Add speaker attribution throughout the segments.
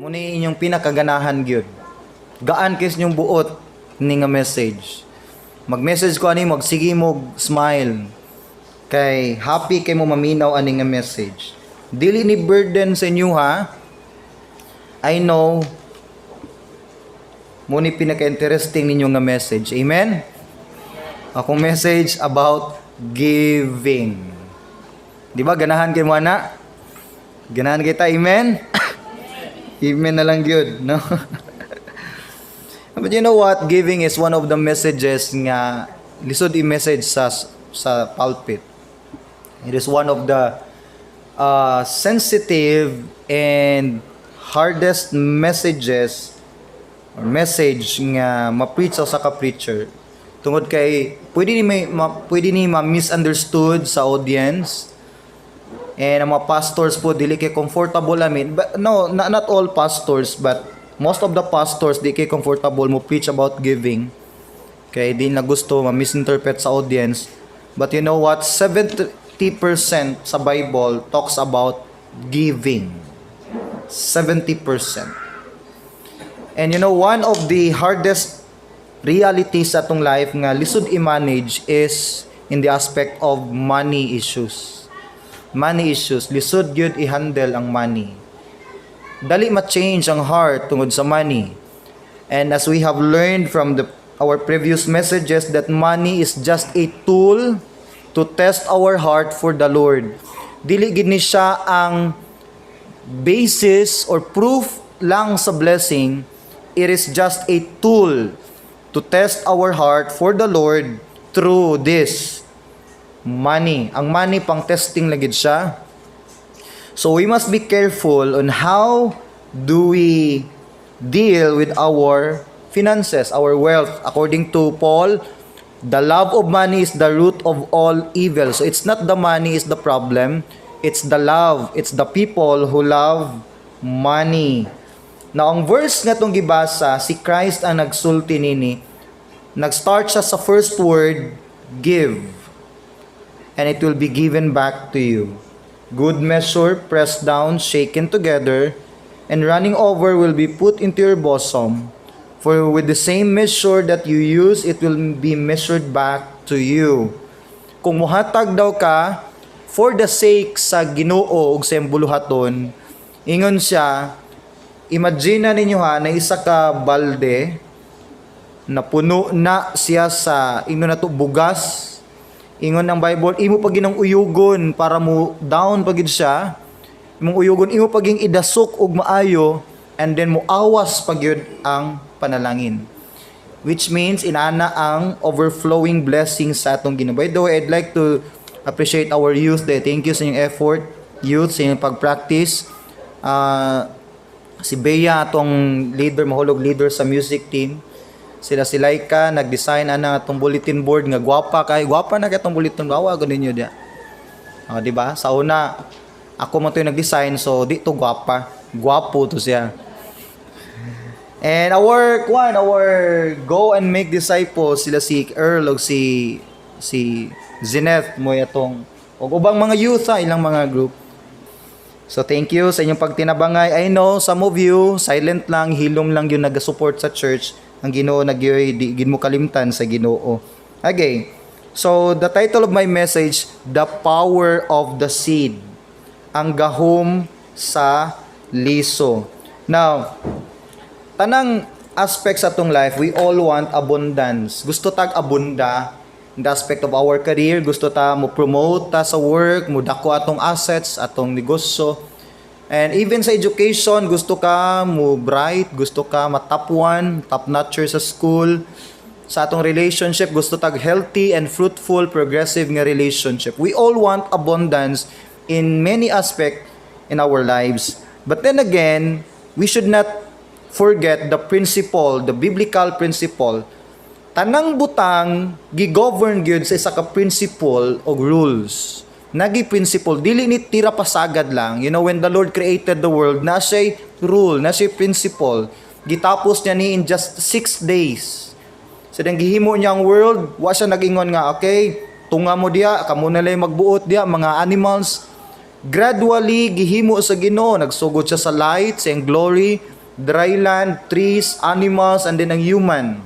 Speaker 1: Mao ni inyong pinakaganahan gyud. Gaan kay inyong buot ni nga message. Mag-message ko ani, magsige mo smile. Kay happy kay mo maminaw ani nga message. Dili ni burden sa inyo, ha. I know mao ni pinaka-interesting ninyo nga message. Amen? Akong message about giving. Di ba ganahan kay mo ana? Ganahan kita, amen? Amen na lang gyud, no? But you know what? Giving is one of the messages nga lisod i-message sa pulpit. It is one of the sensitive and hardest messages or message nga ma-preach sa ka preacher tungod kay pwede ni ma-misunderstood sa audience, and ang mga pastors po dili kay comfortable, I mean, but no, not all pastors, but most of the pastors di kay comfortable mo preach about giving kay di na gusto ma-misinterpret sa audience. But you know what? 70% sa Bible talks about giving, 70%. And one of the hardest realities sa atong life nga lisod i-manage is in the aspect of money issues. Money issues, lisod gyud i-handle ang money. Dali ma-change ang heart tungod sa money. And as we have learned from the our previous messages, that money is just a tool to test our heart for the Lord. Dili gid ni siya ang basis or proof lang sa blessing. It is just a tool to test our heart for the Lord through this money. Ang money, pang testing lagi siya. So we must be careful on how do we deal with our finances, our wealth. According to Paul, the love of money is the root of all evil. So it's not the money is the problem, it's the love, it's the people who love money. Now, ang verse nga itong gibasa, si Christ ang nagsulti nini. Nag-start siya sa first word, "Give." And it will be given back to you. Good measure, pressed down, shaken together, and running over will be put into your bosom. For with the same measure that you use, it will be measured back to you. Kung muhatag daw ka, for the sake sa Ginoo ug sa iyang buluhaton, ingon siya, imagine na ninyo ha, na isa ka balde, na puno na siya sa, ingon na to, bugas. Ingon ang Bible, imo pa ginang uyugon para mo down pa gid siya. Imong uyugon, imo paging idasok og maayo, and then mo awas pa gyud ang panalangin. Which means inana ang overflowing blessings sa atong Ginoo. By the way, I'd like to appreciate our youth day. Thank you sa inyong effort, youth, sa inyong pag-practice. Si Bea, atong leader, mahulog leader sa music team. Sila si Laika, nag-design ana atong bulletin board nga gwapa kay gwapa na kay atong bulletin board. Awa ninyo diya. Oh, di ba? Sa una, ako man to yung nag-design, so di to gwapa. Gwapo to siya. And our kwan, our go and make disciples, sila si Earl ug si Zeneth mo atong ug ubang mga youth sa ilang mga group. So thank you sa inyong pagtinabangay. I know some of you silent lang, hilom lang yung nag-support sa church. Ang Ginoo nagyoy di gid mo kalimtan sa Ginoo. Okay. So the title of my message, "The Power of the Seed." Ang gahom sa liso. Now, tanang aspects sa atong life, we all want abundance. Gusto tag abunda in the aspect of our career, gusto ta mo promote ta sa work, mo dako atong assets, atong negosyo. And even sa education, gusto ka mo bright, gusto ka ma-top one, top notcher sa school. Sa atong relationship, gusto tag healthy and fruitful, progressive nga relationship. We all want abundance in many aspects in our lives. But then again, we should not forget the principle, the biblical principle. Tanang butang gi-govern gyud sa isa ka principle o rules. Nagi principle, dili ni tira pasagad lang. When the Lord created the world, na siya'y rule, na siya'y principle. Gitapos niya ni in just 6 days. So then gihimo niya ang world, wa siya nag-ingon nga, "Okay, tunga mo diya, kamo na lang magbuot diya, mga animals." Gradually, gihimo sa Ginoo, nagsugod siya sa light, sa iyang glory. Dry land, trees, animals, and then ang human.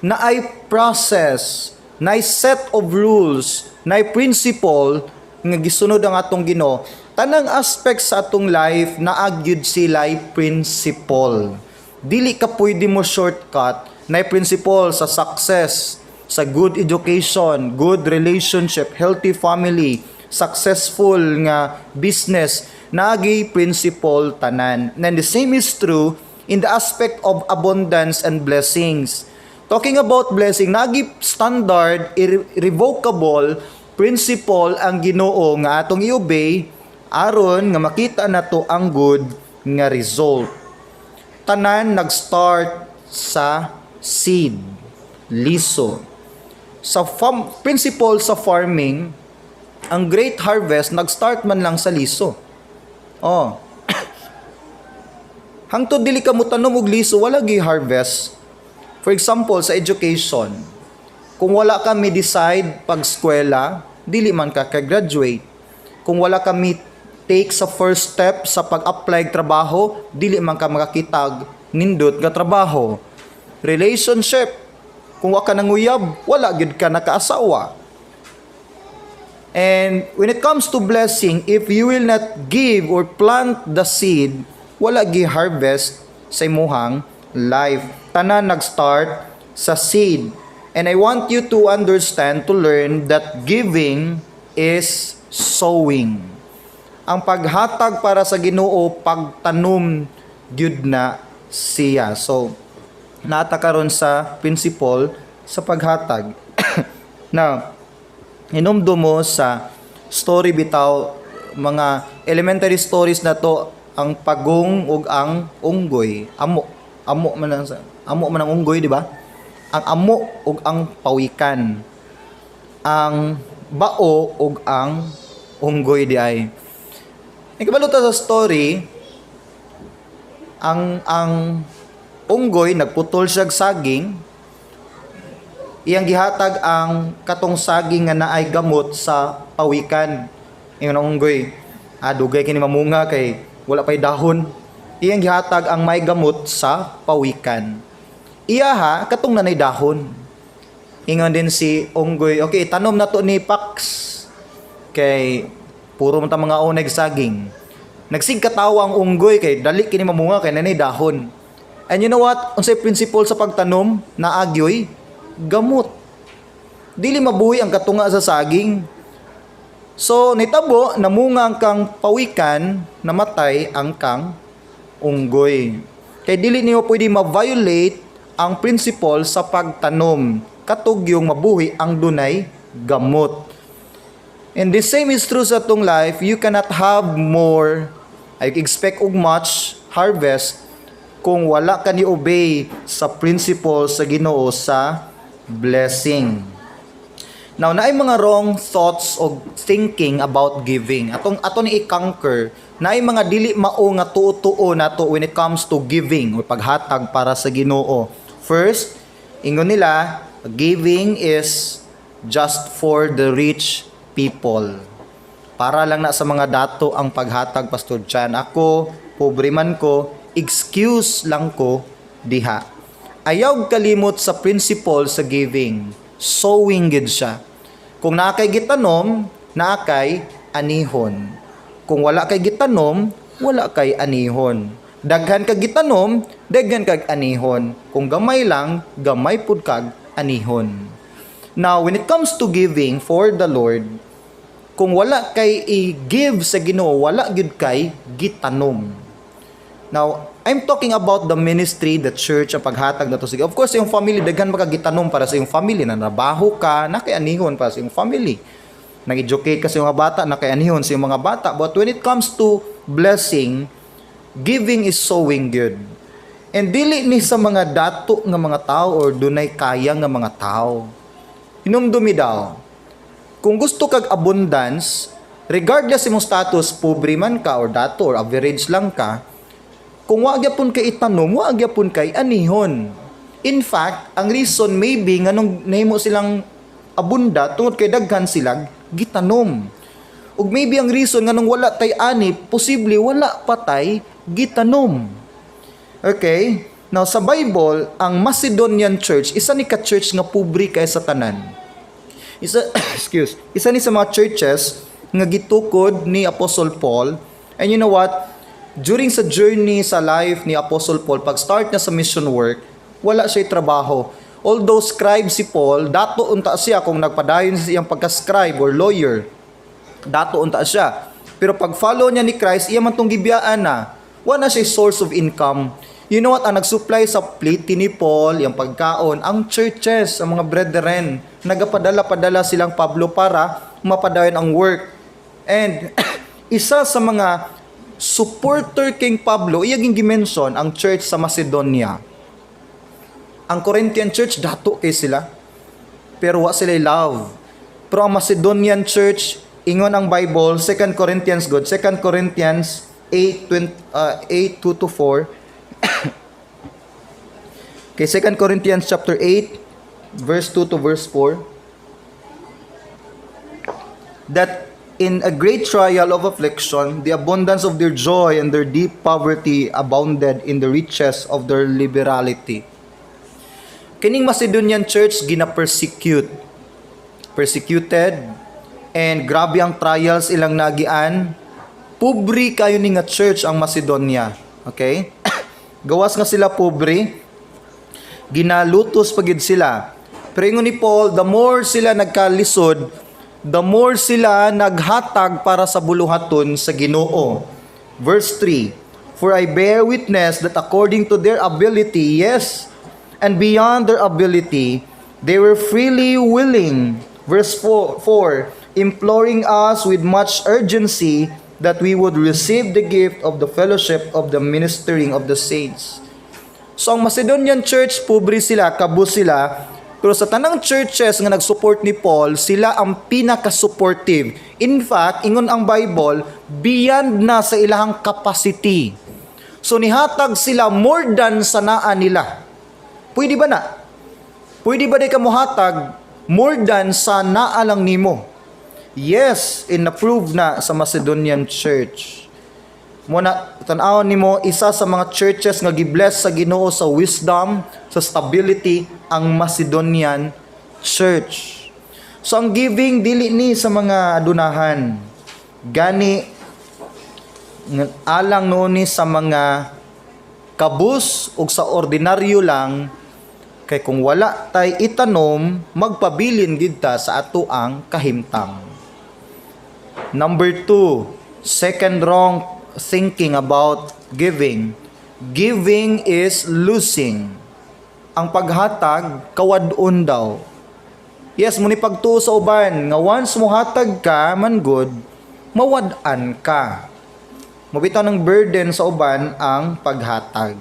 Speaker 1: Naay process, naay set of rules, naay principle nga gisunod ang atong Ginoo. Tanang aspect sa atong life naa gyud sila principle. Dili ka pwede mo shortcut. Naay principle sa success, sa good education, good relationship, healthy family, successful nga business, naay principle tanan. And the same is true in the aspect of abundance and blessings. Talking about blessing, naay standard, irrevocable principle ang Ginoo nga atong i-obey aron nga makita nato ang good nga result. Tanan nag-start sa seed, liso. Sa farm, principle sa farming, ang great harvest nag-start man lang sa liso. Oh. Hangtod dili ka mo tanom og liso, wala gyud harvest. For example, sa education, kung wala ka mi decide pag eskwela, dili man ka ka-graduate. Kung wala ka mi take sa first step sa pag-apply trabaho, dili man ka makakitag nindot nga trabaho. Relationship, kung wa ka nanguyab, wala gyud ka nakaasawa. And when it comes to blessing, if you will not give or plant the seed, wala gi harvest sa imuhang life. Tanan nag-start sa seed. And I want you to understand, to learn that giving is sowing. Ang paghatag para sa Ginoo, pagtanom gyud na siya. So, naa ta karon sa principle sa paghatag. Now, hinumdum mo sa story bitaw, mga elementary stories na to, ang pagong ug ang unggoy. Amo, amo man ang amo man ang unggoy, di ba? Ang amo ug ang pawikan. Ang bao ug ang unggoy diay. Ikabalo ta sa story, ang unggoy nagputol siya og saging, iyang gihatag ang katong saging nga naay gamot sa pawikan. Ingon ang unggoy, "Ah, dugay kini mamunga kay wala pay dahon." Iyang gihatag ang may gamot sa pawikan. Iyaha katong nanay dahon. Ingon din si unggoy, "Okay, tanom na to ni Pax kay puro man ta mga uneg saging." Nagsigkatawa ang unggoy kay dali kini mamunga kay nanay dahon. And you know what? Unsay principle sa pagtanom? Naa gyoy gamot. Dili mabuhi ang katunga sa saging. So, nitabo, namunga ang kang pawikan, namatay ang kang unggoy. Kay dili niyo pwede ma-violate ang principle sa pagtanom. Katugyong mabuhi ang dunay gamot. And the same is true sa atong life. You cannot have more, I expect og much harvest kung wala ka ni obey sa principle sa Ginoo sa blessing. Now, naay mga wrong thoughts o thinking about giving. Atong ato ni i-conquer, naay mga dili mao nga tuo-tuo nato when it comes to giving o paghatag para sa Ginoo. First, ingon nila, giving is just for the rich people. Para lang na sa mga dato ang paghatag, Pastor Chan. Ako, pobre man ko, excuse lang ko diha. Ayaw kalimot sa principle sa giving. Sowing gid siya. Kung naa kay gitanom, naa kay anihon. Kung wala kay gitanom, wala kay anihon. Daghan kag gitanom, daghan kag anihon. Kung gamay lang, gamay pud kag anihon. Now, when it comes to giving for the Lord, kung wala kay i-give sa Ginoo, wala gyud kay gitanom. Now, I'm talking about the ministry, the church, ang paghatag nato sa. Of course, yung family, daghan makagitanom para sa iyong family. Nanrabaho ka, naa kay anihon para sa iyong family. Nag-educate ka sa iyong mga bata, naa kay anihon sa iyong mga bata. But when it comes to blessing, giving is sowing good. And dili ni sa mga dato nga mga tao or dunay kaya nga mga tao. Hinumdumi daw, kung gusto kag abundance, regardless imong status, pobre man ka or dato or average lang ka, kung wa gyapon kay itanom, wa gyapon kay anihon. In fact, ang reason maybe nganong nahimo silang abunda tungod kay daghan silang gitanom. Ug maybe ang reason nganong wala tay ani, posible wala pa tay gitanom. Okay? Now, sa Bible, ang Macedonian Church, isa ni ka church nga pobre kay sa tanan. Isa, excuse, isa ni sa mga churches nga gitukod ni Apostle Paul. And you know what? During sa journey sa life ni Apostle Paul, pag start niya sa mission work, wala siya trabaho. Although scribe si Paul, dato unta siya kung nagpadayon sa iyang pagka-scribe or lawyer. Dato unta siya. Pero pag follow niya ni Christ, iya man tong gibiyaan na. Wala siya source of income. You know what? Ang nag-supply sa plate ni Paul, yung pagkaon, ang churches, ang mga brethren, nagapadala-padala silang Pablo para mapadayon ang work. And isa sa mga supporter king Pablo, iya ging gimension ang church sa Macedonia. Ang Corinthian Church, dato kay sila. Pero wa sila love. Pero ang Macedonian Church, ingon ang Bible, 2 Corinthians good, 2 Corinthians 8, 20, 8, 2 to 4. Okay, 2 Corinthians chapter 8, verse 2 to verse 4. That in a great trial of affliction, the abundance of their joy and their deep poverty abounded in the riches of their liberality. Kining Macedonian Church gina-persecute. Persecuted and grabe ang trials ilang nagian. Pobre kayo ni nga church ang Macedonia. Okay? Gawas nga sila pobre, ginalutos pagid sila. Pero ingon ni Paul, the more sila nagkalisod, the more sila naghatag para sa buluhaton sa Ginoo. Verse 3, "For I bear witness that according to their ability, yes, and beyond their ability, they were freely willing." Verse 4, "Imploring us with much urgency that we would receive the gift of the fellowship of the ministering of the saints." So ang Macedonian Church, pobre sila, kabus sila, pero sa tanang churches nga nag-support ni Paul, sila ang pinaka-supportive. In fact, ingon ang Bible, beyond na sa ilahang capacity. So nihatag sila more than sa naa nila. Pwede ba na? Pwede ba di ka mohatag more than sa naa lang nimo? Yes, in-approve na sa Macedonian Church. Muna tan-awon nimo, isa sa mga churches nga gibless sa Ginoo sa wisdom, sa stability, ang Macedonian Church. So ang giving, dili ni sa mga adunahan. Gani alang no ni sa mga kabus ug sa ordinaryo lang, kay kung wala tay itanom, magpabilin gid ta sa ato ang kahimtang. Number two, second wrong thinking about giving. Giving is losing. Ang paghatag, kawad-on daw. Yes, mo ni pagtuo sa uban nga once mohatag ka man good, mawad-an ka. Mabitaw ng burden sa uban ang paghatag.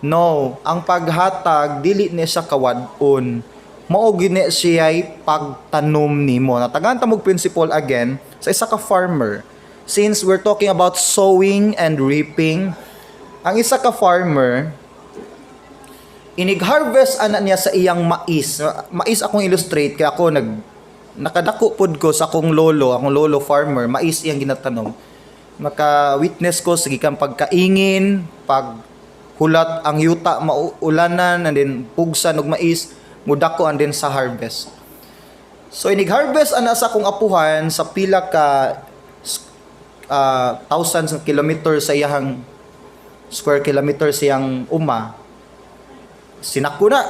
Speaker 1: No, ang paghatag dili ni siya kawad-on. Mao gyud ni siya'y pagtanom nimo. Natagaan ta mog principle again sa isa ka farmer. Since we're talking about sowing and reaping, ang isa ka farmer, inig-harvest ana niya sa iyang mais. Mais akong illustrate kay ako nakadako pod ko sa akong lolo farmer, mais iyang ginatanom. Maka-witness ko sa gikan pagkaingin, pag hulat ang yuta mauulanan and then pugsan og mais, mudako and then sa harvest. So inig-harvest ana sa akong apuhan sa pila ka thousands of kilometers sa iyang square kilometers siyang uma. Sinako na.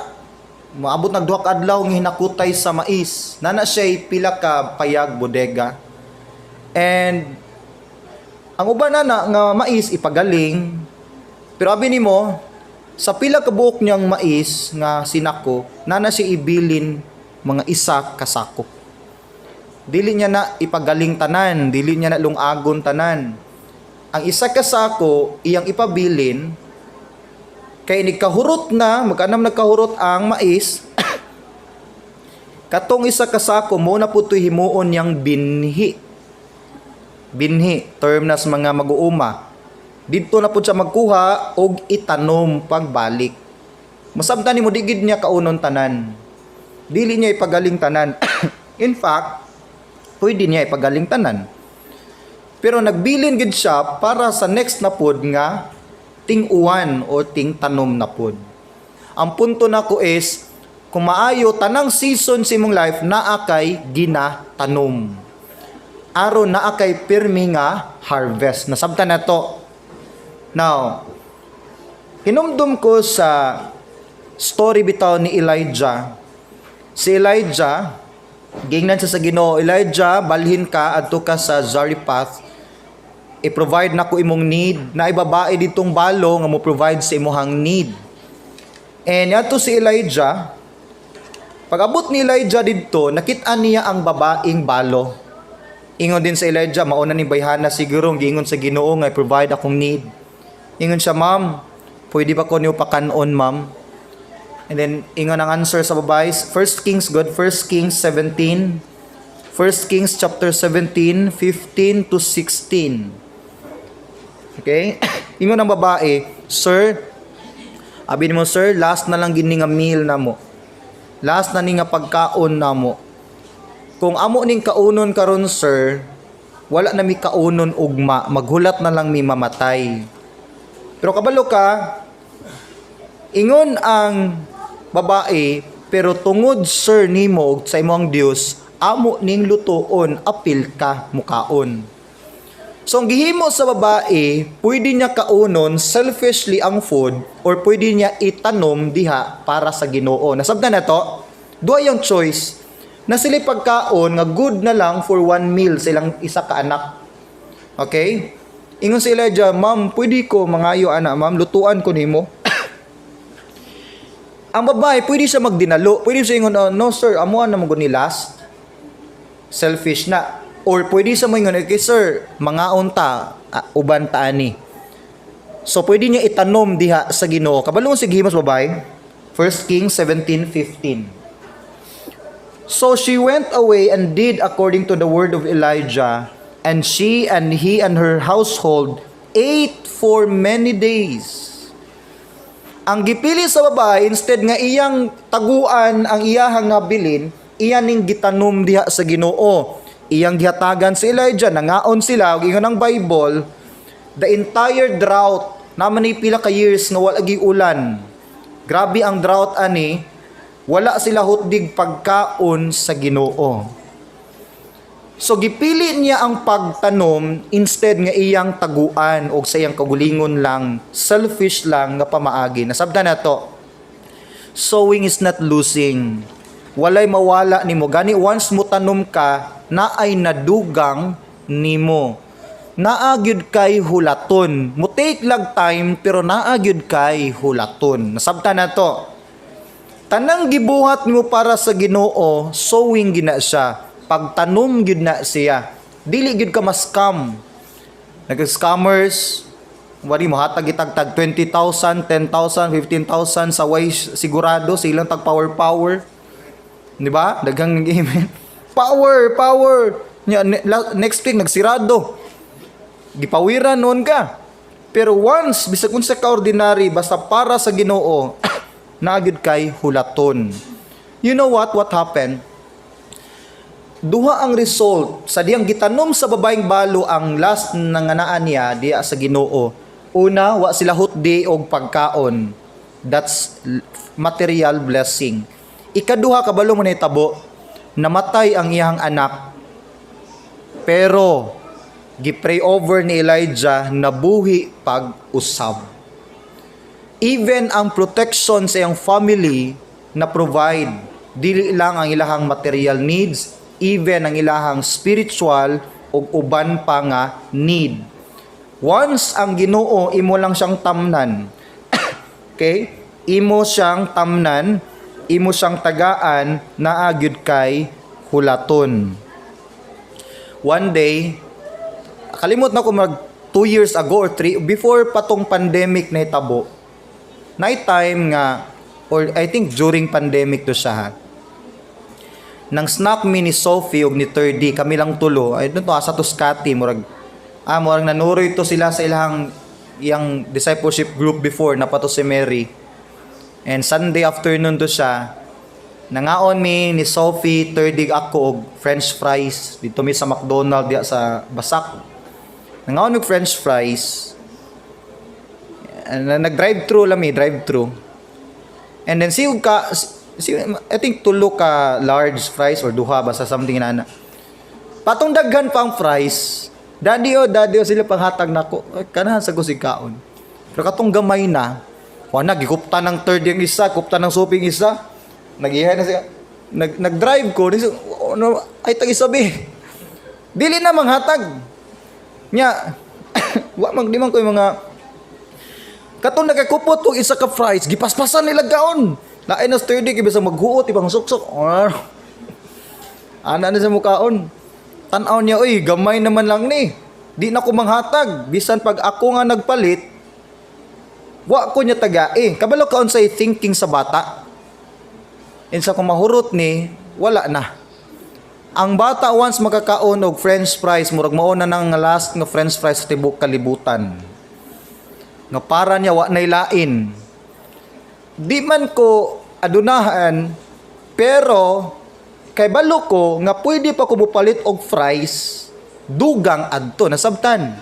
Speaker 1: Maabot nag 2 ka adlaw nga hinakutay sa mais. Nana siya pila ka payag bodega. And ang uban na na nga mais ipagaling. Pero abi nimo, sa pila ka buok niyang mais nga sinako, nana siya ibilin mga isa ka sako. Dili niya na ipagaling tanan, dili niya na lungagon tanan. Ang isa ka sako iyang ipabilin kay nagkahurot na, magkanam nagkahurot ang mais, katong isa ka sako mo na po to'y himuon niyang binhi. Binhi, term na sa mga mag-uuma. Didto na po siya magkuha og itanom pagbalik. Masabtan nimo, di gid niya kaunon tanan. Dili niya ipagaling tanan. In fact, pwede niya ipagaling tanan. Pero nagbilin gid siya para sa next na pod nga Ting-uwan o ting-tanom na pod. Ang punto nako is, kung maayo, tanang season sa imong life, naa kay ginatanom. Aron naa kay pirmi nga harvest. Nasabtan na to. Now, hinumdum ko sa story bitaw ni Elijah. Si Elijah, gingnan siya sa Ginoo, "Elijah, balhin ka, adto ka sa Zarephath, i-provide nako imong need na babae ditong balo nga mo provide sa imong need." And yato si Elijah, pag-abot ni Elijah didto, nakita niya ang babaeng balo. Ingon din sa Elijah, "Mauna ni bayhana siguro ang giingon sa Ginoo nga i-provide akong need." Ingon siya, "Ma'am, pwede ba ko niyo pakanon, ma'am?" And then, ingon ang answer sa babae, 1 Kings, good, 1 Kings 17, 1 Kings chapter 17, 15 to 16. Okay? Ingon ang babae, "Sir, abi nimo sir, last na lang gini nga meal namo. Last na ni nga pagkaon namo. Kung amo ning kaunon karon, sir, wala na mi kaunon ugma, maghulat na lang mi mamatay. Pero kabalo ka," ingon ang babae, "pero tungod, sir, nimo ug sa imong Dios, amo ning lutuon, apil ka mukaon." So ang gihimo sa babae, pwede niya kaunon selfishly ang food or pwede niya itanom diha para sa Ginoo. Nasabtan na to? Duha yung choice. Na sila pagkaon nga good na lang for one meal sa ilang isa ka anak. Okay? Ingon si Elijah, "Ma'am, pwede ko mangayo ana, ma'am, lutuan ko nimo." Ang babae, pwede siya magdinalo. Pwede siya ingon, "Oh, no sir, amuan na mo ni last." Selfish na. Or pwede siya moingon, "Okay sir, mangaon ta, uban ta ani." So pwede niya itanom diha sa Ginoo. Kabalo mo si gihimo sa babae? 1 Kings 17:15. So she went away and did according to the word of Elijah, and she and he and her household ate for many days. Ang gipili sa babae, instead nga iyang taguan ang iyahang nabilin, iya ning gitanom diha sa Ginoo. Iyang gihatagan si Elijah, nangaon sila, ug ingon ang Bible, the entire drought, naman ni pila ka years nga wala gi ulan. Grabe ang drought ani, wala sila hutdig pagkaon sa Ginoo. So gipili niya ang pagtanom instead nga iyang taguan og sa iyang kagulingon lang, selfish lang nga pamaagi. Nasabtan na to. Sowing is not losing. Walay mawala nimo. Gani once mo tanom ka, naay nadugang nimo. Naa gyud kay hulaton. Mo take lag time pero naa gyud kay hulaton. Nasabtan na to. Tanang gibuhat nimo para sa Ginoo, sowing gina siya. Pagtanom gyud na siya. Dili gyud ka ma-scam. Nag-scammers, wari mo hatag itagtag 20,000, 10,000, 15,000 sa way sigurado silang tag power power. Di ba? Daghang email. Power, power. Nya, next week nagsirado. Gipawiran noon ka. Pero once bisag unsa ka ordinary, basta para sa Ginoo, naa gyud kay hulaton. You know what what happened? Duha ang result sa diyang gitanom sa babaeng balo ang last nga nganaan niya diya sa Ginoo. Una, wa sila hutdi og pagkaon. That's material blessing. Ikaduha, kabalo mo nahitabo, namatay ang iyang anak. Pero gi-pray over ni Elijah, nabuhi pag-usab. Even ang protection sa iyang family na provide, dili lang ang ilahang material needs, even ang ilahang spiritual ug uban pa nga need. Once ang Ginoo imo lang siyang tamnan. Okay? Imo siyang tamnan, imo siyang tagaan, naa gyud kay hulaton. One day, kalimot na ko, mag 2 years ago or 3 before pa tong pandemic na hitabo. Night time nga or I think during pandemic to siya ha. Nang snack mi ni Sophie ug ni 30, kami lang tulo. I don't know asa to Scotty, murag nanuroy to sila sa ilang iyang discipleship group before na pa to si Mary. And Sunday afternoon to siya. Nangaon mi ni Sophie, 30, ako og french fries dito mi sa McDonald diya sa Basak. Nangaon mi og french fries. Nag-drive through lang mi, drive through. And then si ka si, I think tulo ka large fries or duha, basta something na. Patong daghan pa ang fries. Daddy oh, daddy oh, sila panghatag nako. Ay, kanahan sa ko kaon. Pero katong gamay na, wala, gikupta ng third yung isa, kupta ng soaping isa. Nagihay na siya. Nag-drive ko, di, ano, ay tag isabi. Dili na manghatag. Nya, wa man di man ko yung mga katong nagakupot og isa ka fries, gipaspasan nila gaon. Lain na sturdy kay bisag maghuot ibang suksok. Ah. Ana na sa mukaon. Tan-aw niya, "Uy, gamay naman lang ni. Di na ko manghatag. Bisan pag ako nga nagpalit, wa ko niya tagai." Kabalo ka unsay thinking sa bata. Insa kung mahurot ni, wala na. Ang bata, once makakaon og french fries, murag mao na nang last nga french fries sa tibok kalibutan. Nga para niya wa nay lain. Di man ko adunahan, pero kay balo ko nga pwede pa ko mopalit og fries dugang adto, nasabtan.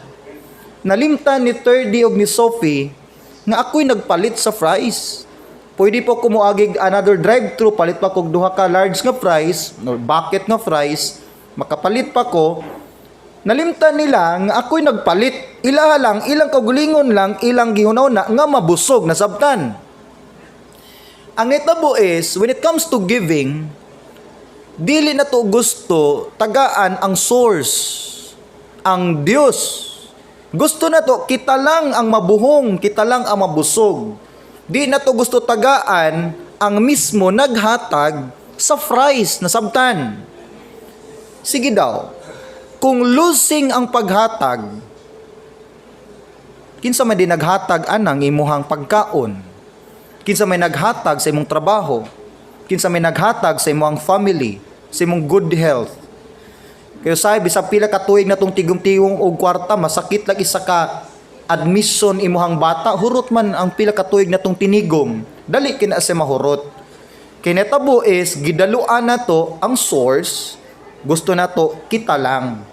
Speaker 1: Nalimtan ni Thirdy og ni Sophie nga ako'y nagpalit sa fries. Pwede pa ko moagig another drive-thru, palit pa kog duha ka large nga fries or bucket nga fries, makapalit pa ko. Nalimtan nila nga ako'y nagpalit. Ilaha lang, ilang kaugalingon lang, ilang gihunaw na nga mabusog, nasabtan. Ang nitabo is, when it comes to giving, dili na to gusto tagaan ang source, ang Diyos. Gusto na to, kita lang ang mabuhong, kita lang ang mabusog. Di na to gusto tagaan ang mismo naghatag sa fries, nasabtan. Sige daw, kung losing ang paghatag, kinsa may di naghatag anang imuhang pagkaon? Kinsa may naghatag sa imong trabaho? Kinsa may naghatag sa imong family, sa imong good health? Kaya say bisag pila ka tuig na tong tigom-tigom og kwarta, masakit lang isa ka admission imuhang bata, hurot man ang pila ka tuig na tong tinigom. Dali kina sa mahurot. Kay netabo is gidaluan na to ang source, gusto na to kita lang.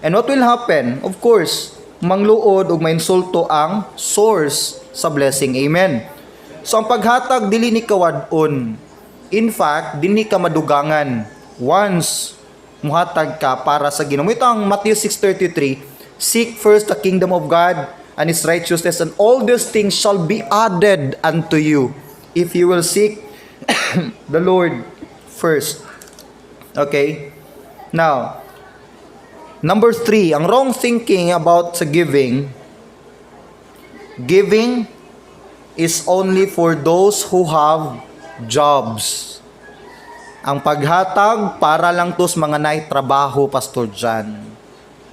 Speaker 1: And what will happen? Of course, mangluod ug mainsulto ang source sa blessing. Amen. So ang paghatag, dili ni kawad-on. In fact, dili ka madugangan once muhatag ka para sa Ginoo. Ito ang Matthew 6:33, "Seek first the kingdom of God and His righteousness, and all these things shall be added unto you," if you will seek the Lord first. Okay? Now, number three, ang wrong thinking about sa giving: giving is only for those who have jobs. Ang paghatag para lang to sa mga nay trabaho, Pastor Jan.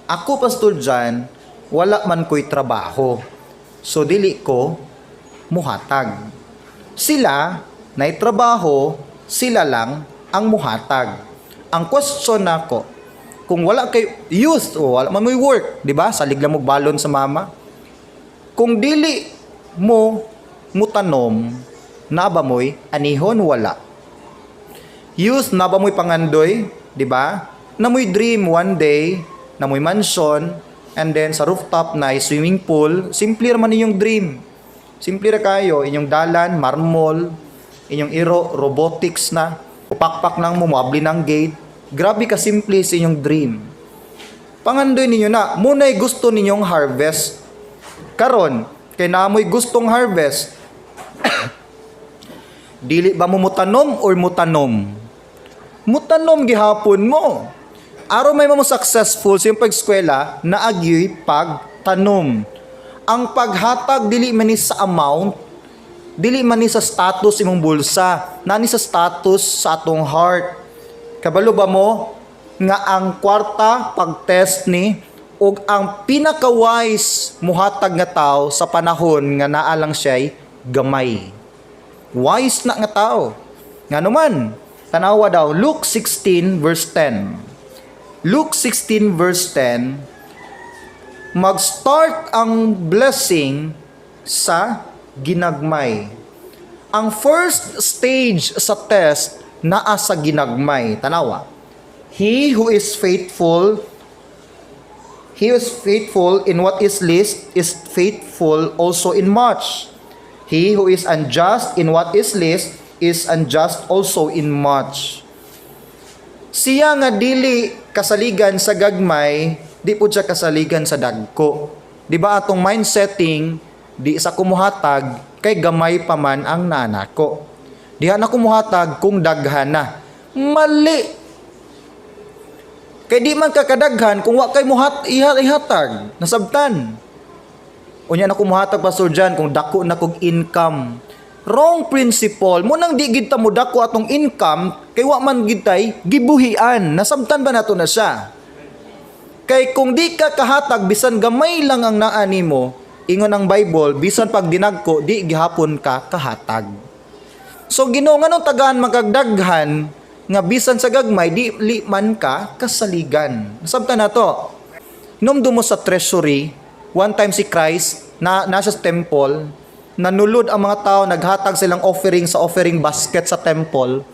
Speaker 1: Ako, Pastor Jan, wala man ko'y trabaho. So dili ko muhatag. Sila nay trabaho, sila lang ang muhatag. Ang question nako, kung wala kay youth o wala man mo'y work, di ba? Salig lang mo balon sa mama. Kung dili mo mutanom, naa ba mo'y anihon? Wala. Youth, naa ba mo'y pangandoy, di ba? Naa mo'y dream one day, naa mo'y mansion, and then sa rooftop na swimming pool, simple ra man inyong dream. Simple ra kayo, inyong dalan, marmol, inyong iro, robotics na, pakpak nang mo, moabli ng gate. Grabe ka simple sa inyong dream. Pangandoy ninyo na, muna'y gusto ninyong harvest. Karon, kay naa mo'y gustong harvest, dili ba mo mutanom or mutanom? Mutanom gihapon mo. Aron may mo successful sa iyong pag-eskwela, naagyoy pagtanom. Ang paghatag, dili man ni sa amount, dili man ni sa status imong bulsa, nani sa status sa atong heart. Kabalo ba mo nga ang kwarta pag-test ni ug ang pinaka-wise muhatag nga tao sa panahon nga naa lang siya'y gamay? Wise na nga tao. Nga naman, tanawa daw, Luke 16 verse 10. Luke 16 verse 10, mag-start ang blessing sa ginagmay. Ang first stage sa test naa sa ginagmay. Tanawa. He who is faithful, He who is faithful in what is least is faithful also in much. He who is unjust in what is least is unjust also in much. Siya nga dili kasaligan sa gagmay, di pud siya kasaligan sa dagko. Di ba atong mind setting, di sa kumuhatag kay gamay pa man ang nanako. Diha na kumuhatag kung daghan na. Mali. Kay di man ka kadaghan kung wa kay muhat iha ihatag, nasabtan. Unya na kumuhatag, Pastor John, kung dako na kog income. Wrong principle. Mao nang di gid ta mo dako atong income kay wa man gid tay gibuhian. Nasabtan ba nato na siya? Kay kung di ka kahatag bisan gamay lang ang naa nimo, ingon ang Bible, bisan pag dinagko di gihapon ka kahatag. So Ginoo, nganong tagaan magagdaghan nga bisan sa gagmay di li man ka kasaligan? Nasabtan na to. Hinumdum mo sa treasury, one time si Christ na nasa temple, nanulod ang mga tao, naghatag silang offering sa offering basket sa temple.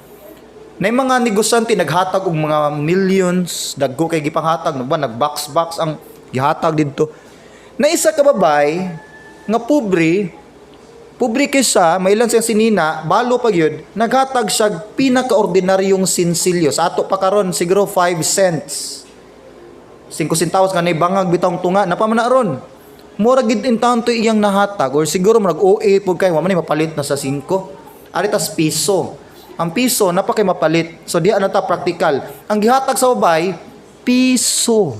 Speaker 1: Na yung mga negosyante naghatag og mga millions, dagko kay gipanghatag, no ba nag-box box ang gihatag didto. Na isa ka babay nga pobre, pobre kay siya, may ilan siyang sinina, balo pa gyud, naghatag siya pinakaordinaryong sinsilyo. Sa ato pa karon siguro 5 cents. 5 centavos nga nay bangag bitawng tunga, napaman na ron. Mura gid in taon to iyang nahatag or siguro murag OA pud kay wa man ni mapalit na sa 5. Ari tas piso. Ang piso napakay mapalit. So diha na ta practical. Ang gihatag sa babay, piso.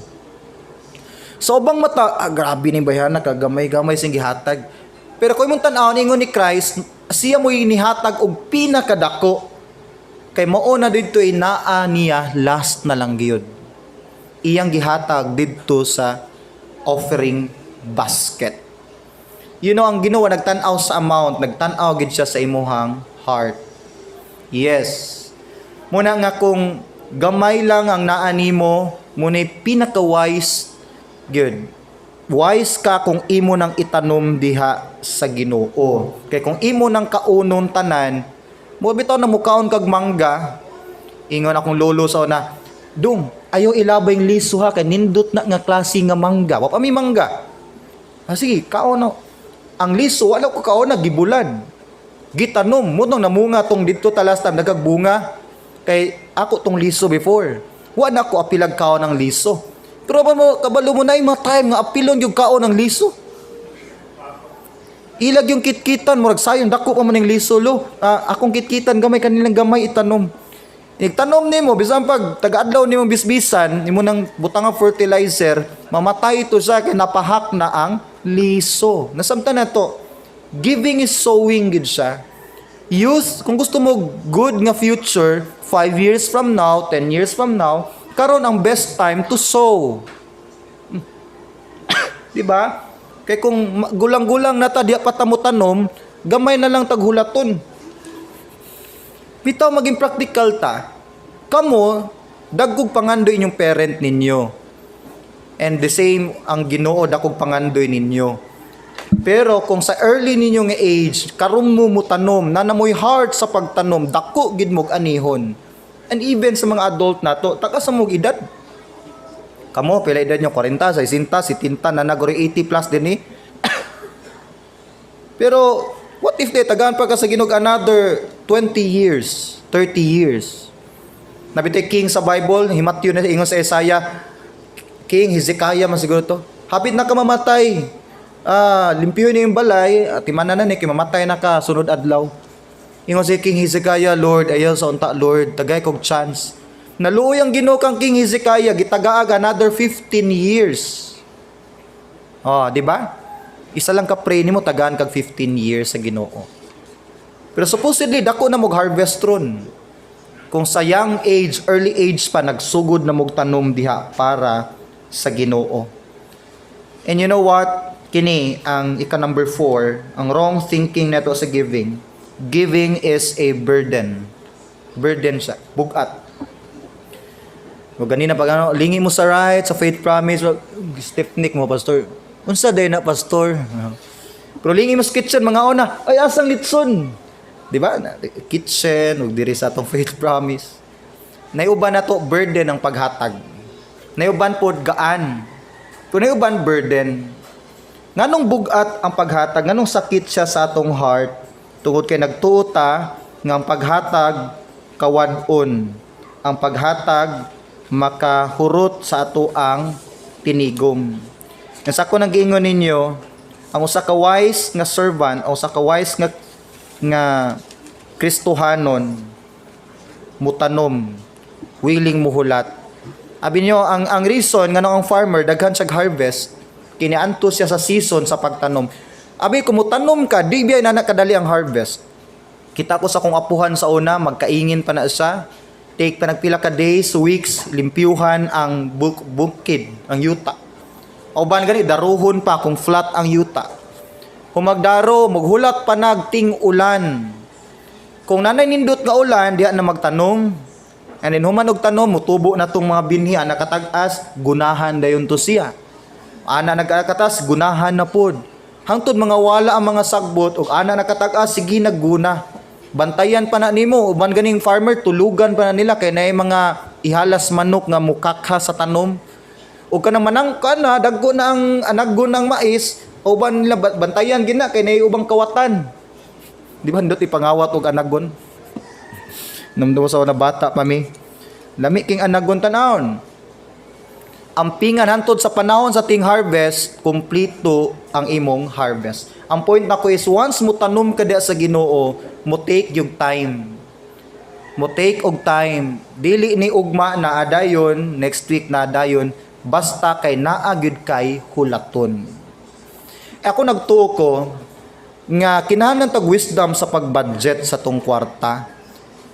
Speaker 1: Sa ubang mata, ah, grabe ni bayhana, kagamay-gamay sing gihatag. Pero kung imong tan-awon, ingon ni Christ, siya mo nihatag og pinakadako. Kay mao na didto naa niya last na lang gyud. Iyang gihatag didto sa offering basket. Ang Ginoo nagtan-aw sa amount, nagtan-aw gid siya sa imuhang heart. Yes. Muna nga kung gamay lang ang naa nimo, muna'y pinaka-wise gyud. Wise ka kung imo nang itanom diha sa Ginoo. Kay kung imo nang kaunon tanan, mo bitaw na mukaon kag mangga, ingon akong lolo sa una, "Dong, ayaw ilabay yung liso ha, kay nindot na nga klase nga mangga." Wa pa mi mangga. Ah, sige, kaon no. Ang liso, wala ko kaon na, gibulad. Gitanom, mo nang namunga tong didto ta last time, nagagbunga. Kay ako tong liso before. Wa na ko apilag kaon ng liso. Pero ba mo, kabalo mo na yung mga time nga apilon yung kaon ng liso. Ilag yung kitkitan, murag sayon, dako pa man yung liso, lo. Ah, akong kitkitan, gamay kanilang gamay itanom. Igtanom nimo, bisan pag taga-adlaw nimo bisbisan, nimo nang butang ang fertilizer, mamatay ito siya kay napahak na ang liso. Nasabtan na to. Giving is sowing gid siya. Youth, kung gusto mo good nga future, 5 years from now, 10 years from now, karon ang best time to sow. Di ba? Kay kung gulang-gulang na ta diya pa ta mo tanom, gamay na lang taghulaton. Bitaw maging practical ta. Kamo, dagkog pangandoy inyong parent ninyo. And the same ang Ginoo, dakog pangandoy ninyo. Pero kung sa early ninyo nga age, karon mo mutanom, na namoy heart sa pagtanom, dako gid mog anihon. And even sa mga adult nato, taka sa mog edad. Kamo, pila edad nyo? 40, 60, 70, na nagori 80 plus din eh. Pero, what if they tagaan pa ka sa Ginoo another 20 years, 30 years? Nabitay king sa Bible, himatyo na ingon sa Isaiah, King Hezekiah man siguro to. "Hapit na ka mamatay. Ah, limpiyo ni yung balay, at timanan na ni, kay mamatay na ka, sunod adlaw." Ingon si King Hezekiah, "Lord, ayaw sa unta, Lord, tagay kog chance." Naluoy ang Ginoo kang King Hezekiah, gitagaag another 15 years. Oh, di ba? Isa lang ka pray nimo, tagaan kag 15 years sa Ginoo. Pero supposedly dako na mog harvest ron. Kung sa young age, early age pa nagsugod na mog tanom diha para sa Ginoo. And you know what? Kini ang ika number 4, ang wrong thinking nato sa giving. Giving is a burden. Burden siya, bugat. O ganina pag ano, lingi mo sa right, sa faith promise, well, stiff neck mo, Pastor. Unsa day na, Pastor? Pero lingi mo sa kitchen, mga una, ay asang litson. Di ba? Kitchen, ug diri sa atong faith promise. Naiuban na to burden ang paghatag. Naiuban pod gaan. Kung uban burden. Nganong bugat ang paghatag, nganong sakit siya sa atong heart? Tungod kay nagtuo ta nga ang paghatag kawad-on. Ang paghatag makahurot sa ato ang tinigom. Nga sa ako nang giingon ninyo, ang usa ka wise nga servant o usa ka wise nga Kristohanon mutanom, willing muhulat. Abi niyo, ang reason nganong ang farmer daghan siya harvest, kinianto siya sa season sa pagtanom. Abi kung mutanom ka, di biya na kadali ang harvest. Kita ko sa kong apuhan sa una, magkaingin pa na siya. Take pa nagpila ka days, weeks, limpyuhan ang bukid, ang yuta. Uban gani daruhon pa kung flat ang yuta. Kung magdaro, maghulat pa nagting ulan. Kung nanay nindot nga ulan, diha na magtanom. And then human og tanom, mutubo na tong mga binhi ana katag-as, gunahan dayon to siya. Ana nagkatas, gunahan na pod. Hangtod mga wala ang mga sagbot ug ana nakatag-as, sige nagguna. Bantayan pa na nimo, uban ganing farmer tulugan pa na nila kay naay mga ihalas manok nga mukakha sa tanom. Ug kanang manangka na dagko na ang anaggo ng mais, uban nila bantayan gina kay naay ubang kawatan. Di ba ndot ipangawat og anagon? Namdamo sa na bata pa mi. Lami king anagon tanawon. Ang pingan hantod sa panahon sa ting harvest, kumpleto ang imong harvest. Ang point nako is once mo tanom ka diha sa Ginoo, mo take yung time. Mo take og time. Dili ni ugma na adayon, next week na adayon, basta kay naa gyud kay hulaton. Ako nagtuo ko nga kinahanglan tag wisdom sa pag-budget sa tong kwarta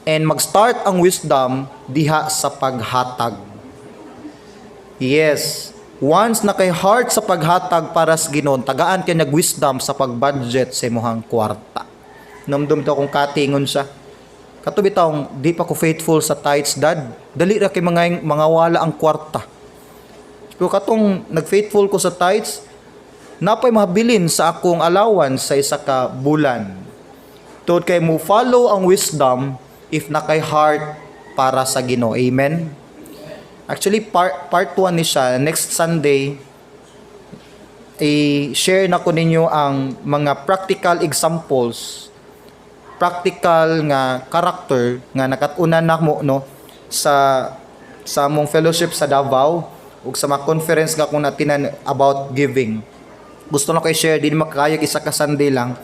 Speaker 1: and mag-start ang wisdom diha sa paghatag. Yes. Once na kay heart sa paghatag para sa Ginoo, tagaan kay nag-wisdom sa pag-budget sa imong kwarta. Namdum to akong katingon siya. Kato bitawng di pa ko faithful sa tithes, Dad. Dali ra kay mga wala ang kwarta. Pero katong nag-faithful ko sa tithes, napay mahabilin sa akong allowance sa isa ka bulan. Tungod kay mo follow ang wisdom if nakay heart para sa Ginoo. Amen. Actually, part 1 ni siya. Next Sunday, i-share na ko ninyo ang mga practical examples, practical nga character nga nakat-unan namo, no, sa among fellowship sa Davao ug sa mga conference nga akong natinan about giving. Gusto na ko i-share, di makakayag isa ka Sunday lang.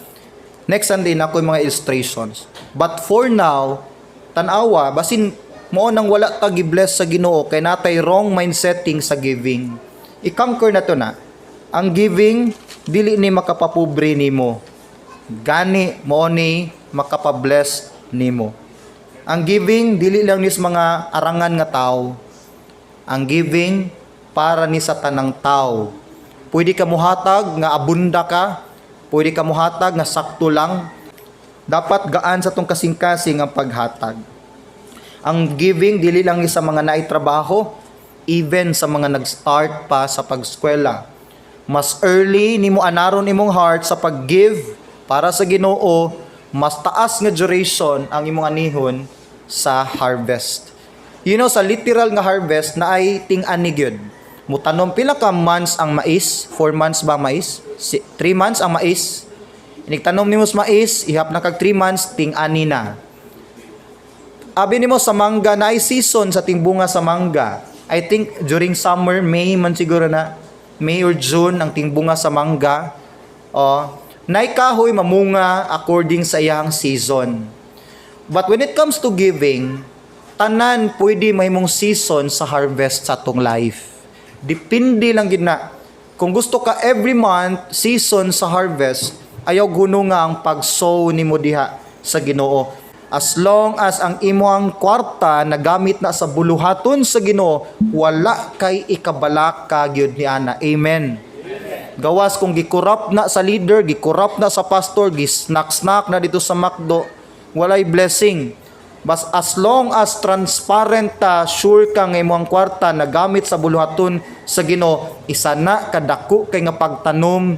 Speaker 1: Next Sunday na ako yung mga illustrations. But for now, tanawa, basin mo nang wala ta gi-bless sa Ginoo kay natay wrong mindsetting sa giving. I-conquer na to na. Ang giving dili ni makapapobre nimo. Gani mo ni makapabless nimo. Ang giving dili lang ni sa mga arangan nga tao. Ang giving para ni sa tanang tao. Pwede ka muhatag nga abunda ka, pwede ka muhatag nga sakto lang. Dapat gaan sa tong kasing-kasing ang paghatag. Ang giving dili lang ni sa mga naay trabaho, even sa mga nag-start pa sa pagskwela. Mas early nimo anaron imong heart sa pag-give para sa Ginoo, mas taas nga duration ang imong anihon sa harvest. Sa literal nga harvest na ay ting-ani gyud. Mutanom pila ka months ang mais? 4 months ba ang mais? 3 months ang mais. Inigtanom nimo sa mais, ihap na kag 3 months, ting-ani na. Abi nimo sa mangga na ay season sa tingbunga sa mangga. I think during summer, May man siguro na, May or June ang tingbunga sa mangga. Oh, nay kahoy mamunga according sa iyang season. But when it comes to giving, tanan pwede mahimong season sa harvest sa atong life. Depende lang gid na. Kung gusto ka every month season sa harvest, ayaw guno nga ang pag-sow nimo diha sa Ginoo. As long as ang imong kwarta nagamit na sa buluhaton sa Ginoo, wala kay ikabalaka gyud ni ana. Amen. Gawas kung gikurap na sa leader, gikurap na sa pastor, gisnack-snack na dito sa McDo, walay blessing. Bas as long as transparent ta, sure ka nga imong kwarta nagamit sa buluhaton sa Ginoo, isa na kadako kay nga pagtanom.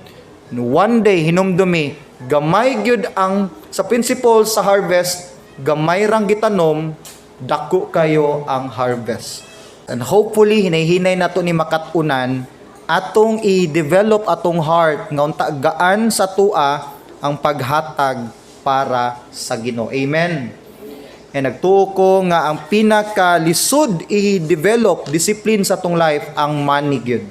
Speaker 1: One day hinumdumi, gamay gyud ang sa principle sa harvest, gamay rang gitanom, dako kayo ang harvest. And hopefully hinay-hinay nato ni makat-unan Atong i-develop atong heart nga unta gaan sa atoa ang paghatag para sa Ginoo. Amen. And nagtuo ko nga ang pinakalisod i-develop discipline sa atong life ang money gyud.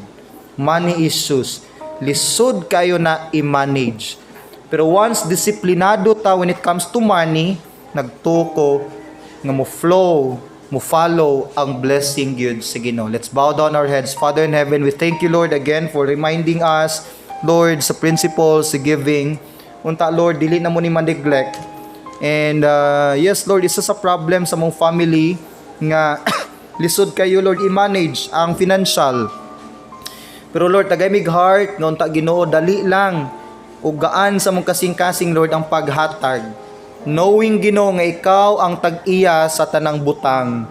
Speaker 1: Money issues. Lisod kayo na i-manage. Pero once disiplinado ta when it comes to money, nagtuo ko nga mo flow, mo follow ang blessing gyud sa Ginoo. Let's bow down our heads. Father in heaven, we thank you, Lord, again for reminding us, Lord, sa principles sa giving. Unta, Lord, dili namo ni ma-neglect. And yes, Lord, isa sa problem sa among family nga lisod kayo, Lord, i-manage ang financial. Pero Lord, tagay mig heart nga unta, Ginoo, dali lang ug gaan sa among kasing-kasing, Lord, ang paghatag. Knowing, Ginoo, nga ikaw ang tag-iya sa tanang butang.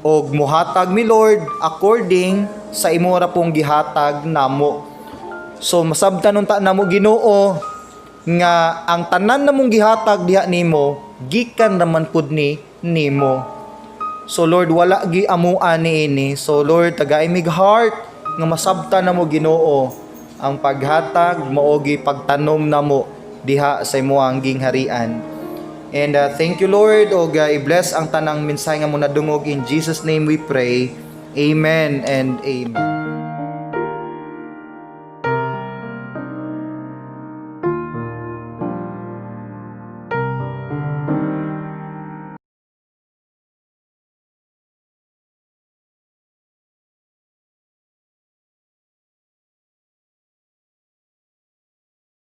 Speaker 1: Og muhatag mi, Lord, according sa imo ra pong gihatag namo. So masabtan unta namo, Ginoo, nga ang tanan namong gihatag diha nimo gikan raman pud ni nimo. So Lord, wala gi amuan niini. So Lord, tagay mig heart nga masabtan namo, Ginoo, ang paghatag mao gi pagtanom namo diha sa imong gingharian. And thank you, Lord, og i-bless ang tanang mensahe nga mo nadungog. In Jesus' name we pray. Amen and amen.